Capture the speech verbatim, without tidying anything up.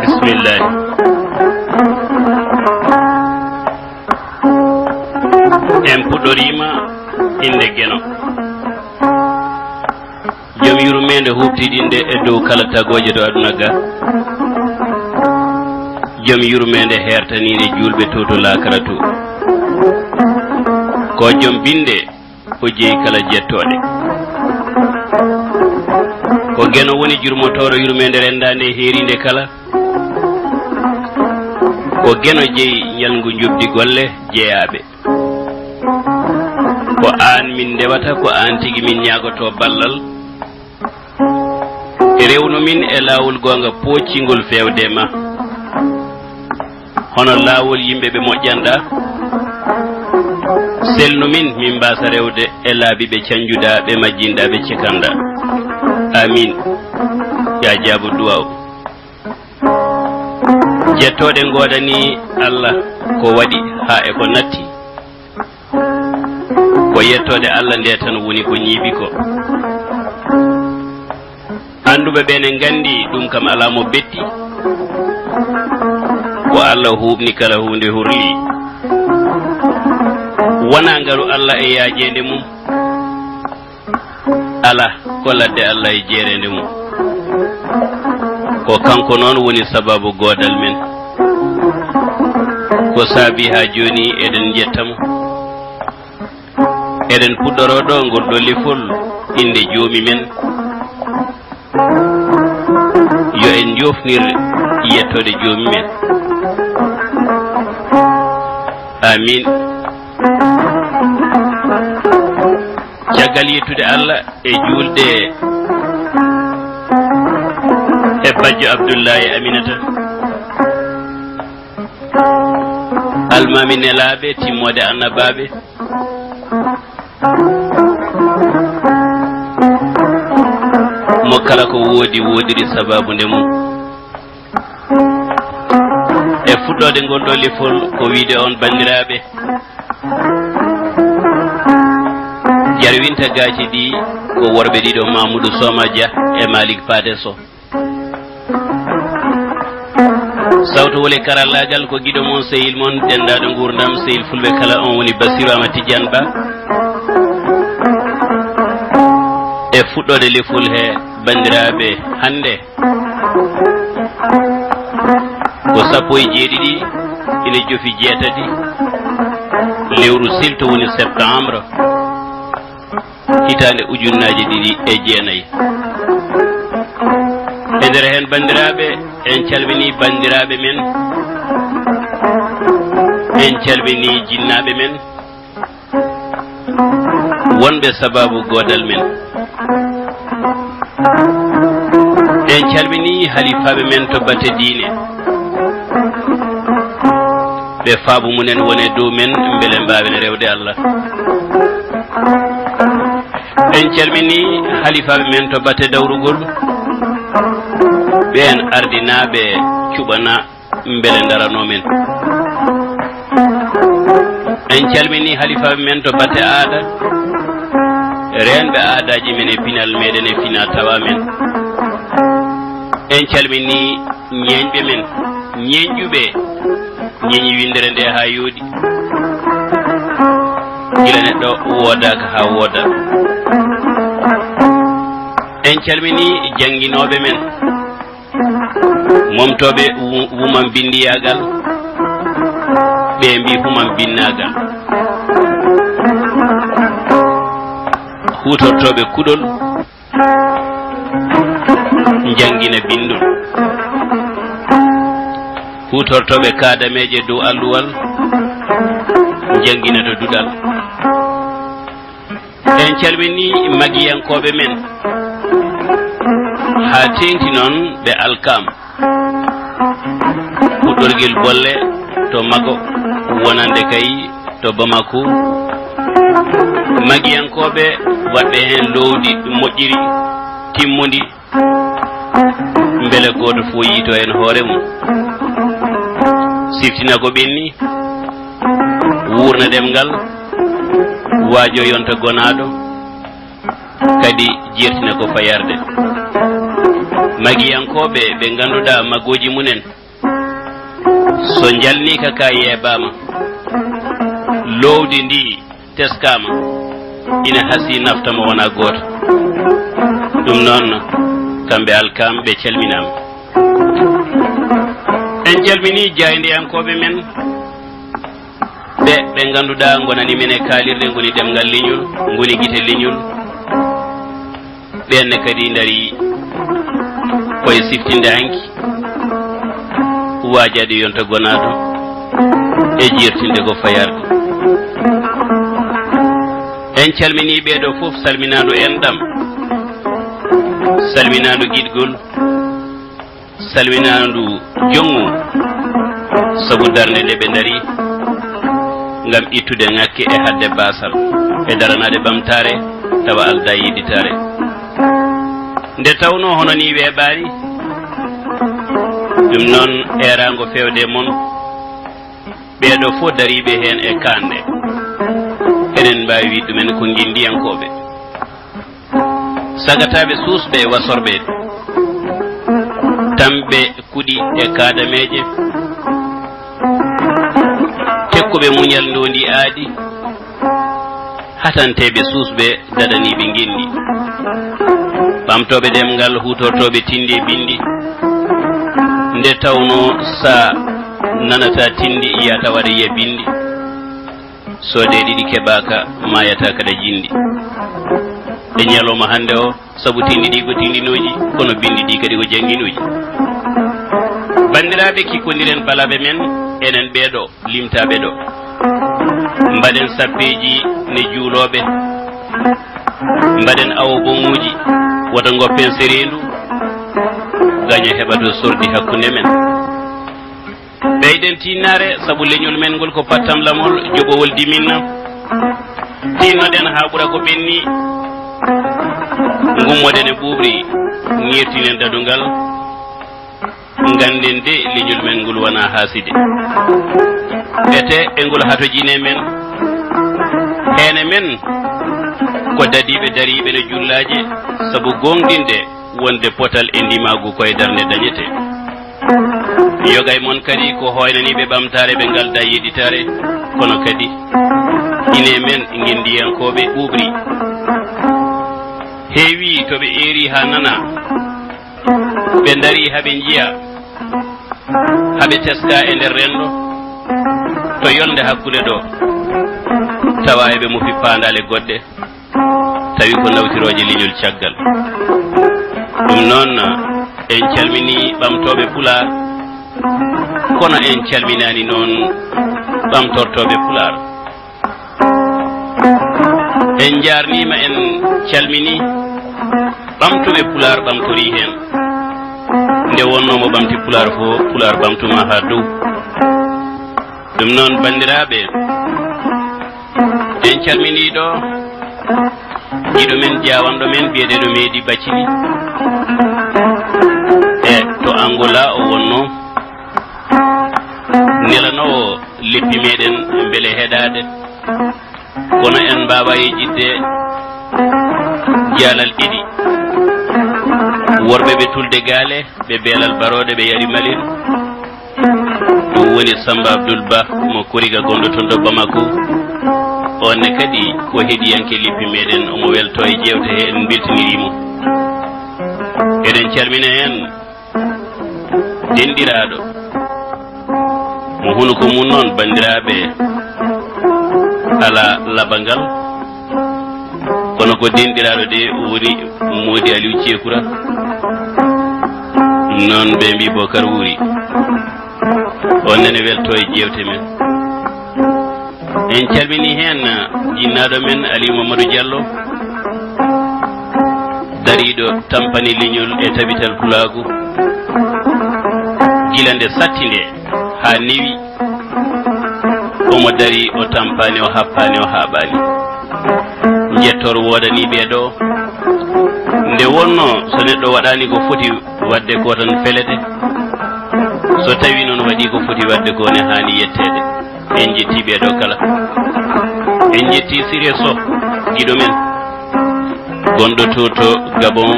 Bismillah. En puɗɗoriima innde Geno. Jom yurmeende huuɓtidinnde e dow kala tagooje to aduna ga. Jom yurmeende heertaniinde juulɓe to to laakara to. Ko jom binnde, o jeyi kala jettooɗe. Ko Geno woni jurmotooɗo yurmeende renndaande e heeriinde kala. Ko Geno jeyi ñalngu njoɓdi golle jeyaaɓe. Ko aan min ndewata, ko aan tigi min ñaagotoo ballal. Rewnu min e laawol goonga pooccingol feewde ma. Hono laawol yimɓe ɓe moƴƴanɗaa. Selnu min, min mbaasa rewde e laabi ɓe canjuɗaa, ɓe majjinɗaa, ɓe cekanɗaa. Amiin. Yaa jaabo duwaaw. Jettooɗe ngoodani Allah ko waɗi haa e ko natti. Ko yettoode Allah nde tan woni ko ñiiɓi ko. Annduɓe ɓe ne nganndi ɗum kam alaa mo betti. Ko Allah huuɓni kala huunde hurli. Wonaa ngalu Allah e yaajeende mum. Alaa, ko ladde Allah e jeereende mum. Ko kanko noon woni sababu goodal men. Ko saabi haa jooni eɗen njetta mo. Eɗen puɗɗoroo ɗo ngol ɗo lefol innde Joomi men. Yo en njoofnir yettoode Joomi men. Amiin. Caggal yettude Allah e juulde e bajjo Abdullahi e Aminata, almaami nelaaɓe, timmoode annabaaɓe, mo kala ko woodi, woodiri sabaabu nde mum. E fuɗɗoode ngol ɗo lefol, ko wiide on, banndiraaɓe, jarwinta gaaci ɗi ko worɓe ɗiɗo, Mamoudou Soma Dia e Malick Paté Sow. Sawtowol e karallaagal ko giɗo mon, sehil mon, denndaanɗo nguurndam, sehil fulɓe kala, on woni Bassirou Amadou Tidiane Ba. E fuɗɗoode lefol he, banndiraaɓe, hannde ko sappo e jeeɗiɗi ina jofi jeetati lewru silto, woni septembre, hitaande ujunnaaje ɗiɗi e jeenayi. E nder heen, banndiraaɓe, en calminii banndiraaɓe men, en calminii jinnaaɓe men, wonɓe sababu goodal men. En calminii halifaaɓe men to batte diine, ɓe faabu mumen wone dow men, mbele mbaawen rewde Allah. En calminii halifaaɓe men to batte dawrugol, ɓeen ardinaaɓe cuɓana mbele ndaranoo men. En calminii halifaaɓe men to batte aada, reenɓe aadaaji men e pinal meɗen e fina tawa men. En calminii ñeeñɓe men, ñeeñƴuɓe, ñeeñi winndere nde haa yooɗi, gila neɗɗo woodaaka haa wooda. En calminii jannginooɓe men, momtooɓe wu-, wumam binndiyaagal, ɓe mbi humam binnaagal, huutortooɓe kuɗol, njanngina binndol, huutortooɓe kaadameeje dow alluwal, njanngina to duɗal. En calminii magiyankooɓe men, haa teeŋti noon ɓe alkaama. Fuɗɗorgel bolle to Mago, wonande kay to Bamako. Magiyankooɓe waɗɓe heen loowdi moƴƴiri, timmundi, mbele gooto fof yiyto heen hoore mum. Siftina ko ɓenni, wuurna ɗemngal, waajo yonta gonaaɗo, kadi jeertina ko fayarde. Magiyankooɓe ɓe ngannduɗaa magooji mumen, so njalniika ka yeebaama, loowdi ndi teskaama, ina hasii nafta mo wonaa gooto. Ɗum noon, kamɓe Alkaam ɓe calminaama. En calminii jaayndiyankooɓe men, ɓe, ɓe ngannduɗaa ngonani men e kaalirɗe, ngoni ɗemngal leñol, ngoni gite leñol. Ɓeen ne kadi ndarii koye siftinde hanki, waajaade yonta gonaaɗo e jeertinde ko fayarde. En calminii ɓee ɗoo fof, salminaandu enɗam, salminaandu giɗgol, salminaandu jonngu, sabu darnde nde ɓe ndarii ngam ittude ŋakke e haɗde baasal, e daranaade ɓamtaare tawa aldaa yedditaare. Nde tawnoo hono nii weeɓaani, ɗum noon eeraango feewde e mon, ɓee ɗoo fof dariiɓe heen e kaanɗe, eɗen mbaawi wiyde ɗumen ko nginndiyankooɓe. Sagataaɓe suusɓe e wasorɓe, tamɓe kuɗi e kaadameeje, tekkuɓe muñal ndoondi aadi, hatanteeɓe suusɓe, daɗaniiɓe nginndi, ɓamtooɓe ɗemngal, huutortooɓe tinndi e binndi, nde tawnoo sa nanata tinndi, yiyata waɗa yiya binndi. So ɗe ɗiɗi keɓaaka, maayata kadi jinndi. E ñalawma hannde o, sabu tinndi ɗi ko tinndinooji, kono binndi ɗi kadi ko jannginooji. Banndiraaɓe, kikkondiren balaɓe men, enen ɓee ɗoo, limtaaɓe ɗoo. Mbaɗen sappeeji ne juulooɓe, mbaɗen awo boŋuuji, wota ngoppen sereendu, gaño heɓa to sordi hakkunde men. Ɓeyden tiinnaare, sabu leñol men ngol ko pattamlamol, joɓowol diminna. Tiinnoɗen haa ɓura ko ɓenni. Ngummoɗen e ɓuuɓri, ŋeertinen dadungal. Ngannden de, leñol men ngol wonaa haaside. Ete e ngol hatojine men. Heen e men ko dadiiɓe dariiɓe no jullaaje, sabu gooŋɗinde wonde potal e ndimaagu ko e darnde dañetee. Yoga e mon kadi ko hooynaniiɓe ɓamtaare, ɓe ngaldaa yedditaare, kono kadi ine men ngenndiyankooɓe ɓuuɓri. Heewii to ɓe eeri haa nana, ɓe ndarii haa ɓe njiya, haa ɓe teskaa e nder renndo, to yolnde hakkunde ɗo, tawa eɓe mofi paandaale goɗɗe, tawi ko nawtirooje leñol caggal. Ɗum noon, en calminii ɓamtooɓe Pulaar, kono en calminaani noon ɓamtortooɓe Pulaar. En njaarniima, en calminii ɓamtuɓe Pulaar ɓamtorii heen. Nde wonnoo mo ɓamti Pulaar fof, Pulaar ɓamtumaa haa dow. Ɗum noon, banndiraaɓe, en calminii ɗo giɗo men, jaawanɗo men, biyeteeɗo Meedi Baccili. E to Angola o wonnoo, nelanoowo leppi meɗen mbele heɗaade. Kono en mbaawa yejjitde jaalal ɗiɗi. Worɓe ɓe tulde gaale, ɓe beelal barooɗe, ɓe yari malin. Ɗum woni Samba Abdoul Ba mo Kuriga, gonɗo toon ɗo Bamako. On ne kadi ko heɗiyanke leppi meɗen, omo welto e jeewte he, en mbeltinirii mo. Eɗen calmina heen denɗiraaɗo mo hunuko mum noon, banndiraaɓe, alaa labangal, kono ko denɗiraaɗo de woni Moodi Aliou Ceekura. Ɗum noon ɓe mbi Bokar Wuuri. On nene welto e jeewte men. En calminii heen jinnaaɗo men Aliou Mamadou Diallo, dariiɗo tampani leñol e tabital pulaagu, gila nde satti nde haa newi. Omo darii, o tampaani, o happaani, o haaɓaani. Njettoor woodanii ɓee ɗo. Nde wonnoo so neɗɗo waɗaani ko foti waɗde ko tan felete, so tawii noon waɗii ko foti waɗde ko ne haani yetteede. En njettii ɓee ɗo kala. En njettii Siré Soh, giɗo men. gonɗo to to Gabon.